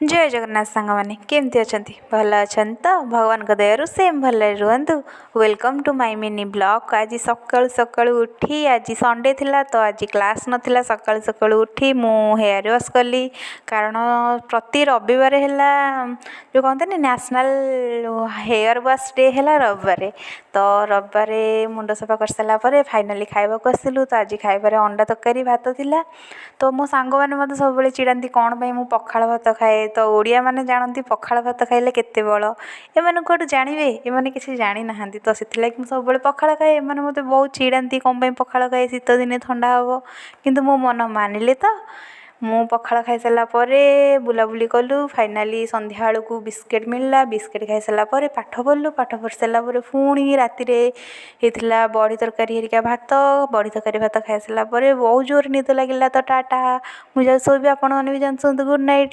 ଜୟ ଜଗନ୍ନାଥ ସାଙ୍ଗମାନେ, କେମିତି ଅଛନ୍ତି? ଭଲ ଅଛନ୍ତି ତ? ଭଗବାନଙ୍କ ଦୟାରୁ ସେମ୍ ଭଲରେ ରୁହନ୍ତୁ। Welcome to my mini vlog. ଆଜି ସକାଳୁ ସକାଳୁ ଉଠି, ଆଜି ସଣ୍ଡେ ଥିଲା ତ ଆଜି କ୍ଲାସ୍ ନଥିଲା। ସକାଳୁ ସକାଳୁ ଉଠି ମୁଁ ହେୟାର ୱାଶ୍ କଲି, କାରଣ ପ୍ରତି ରବିବାର ହେଲା ଯେଉଁ କହନ୍ତିନି ନ୍ୟାସନାଲ୍ ହେୟାର ୱାଶ୍ ଡେ ହେଲା ରବିବାରେ। ତ ରବିବାରେ ମୁଣ୍ଡ ସଫା କରିସାରିଲା ପରେ ଫାଇନାଲି ଖାଇବାକୁ ଆସିଲୁ। ତ ଆଜି ଖାଇବାରେ ଅଣ୍ଡା ତରକାରୀ ଭାତ ଥିଲା। ତ ମୋ ସାଙ୍ଗମାନେ ମୋତେ ସବୁବେଳେ ଚିଡ଼ାନ୍ତି କ'ଣ ପାଇଁ ମୁଁ ପଖାଳ ଭାତ ଖାଏ। ତ ଓଡ଼ିଆମାନେ ଜାଣନ୍ତି ପଖାଳ ଭାତ ଖାଇଲେ କେତେ ବଳ। ଏମାନେ କୁଆଡ଼ୁ ଜାଣିବେ? ଏମାନେ କିଛି ଜାଣିନାହାନ୍ତି। ତ ସେଥିଲାଗି ମୁଁ ସବୁବେଳେ ପଖାଳ ଖାଏ। ଏମାନେ ମୋତେ ବହୁତ ଚିଡ଼ାନ୍ତି କ'ଣ ପାଇଁ ପଖାଳ ଖାଏ, ଶୀତ ଦିନେ ଥଣ୍ଡା ହେବ। କିନ୍ତୁ ମୋ ମନ ମାନିଲେ ତ ମୁଁ ପଖାଳ ଖାଇସାରିଲା ପରେ ବୁଲାବୁଲି କଲୁ। ଫାଇନାଲି ସନ୍ଧ୍ୟାବେଳକୁ ବିସ୍କେଟ୍ ମିଳିଲା। ବିସ୍କେଟ୍ ଖାଇସାରିଲା ପରେ ପାଠ ପଢ଼ିଲୁ। ପାଠ ପଢ଼ି ସାରିଲା ପରେ ପୁଣି ରାତିରେ ହେଇଥିଲା ବଡ଼ି ତରକାରୀ ହେରିକା ଭାତ। ବଡ଼ି ତରକାରୀ ଭାତ ଖାଇସାରିଲା ପରେ ବହୁତ ଜୋରରେ ନିଦ ଲାଗିଲା। ତ ଟାଟା, ମୁଁ ଯାଇ ଶୋଇବି, ଆପଣମାନେ ବି ଜାଣିଛନ୍ତି। Good night.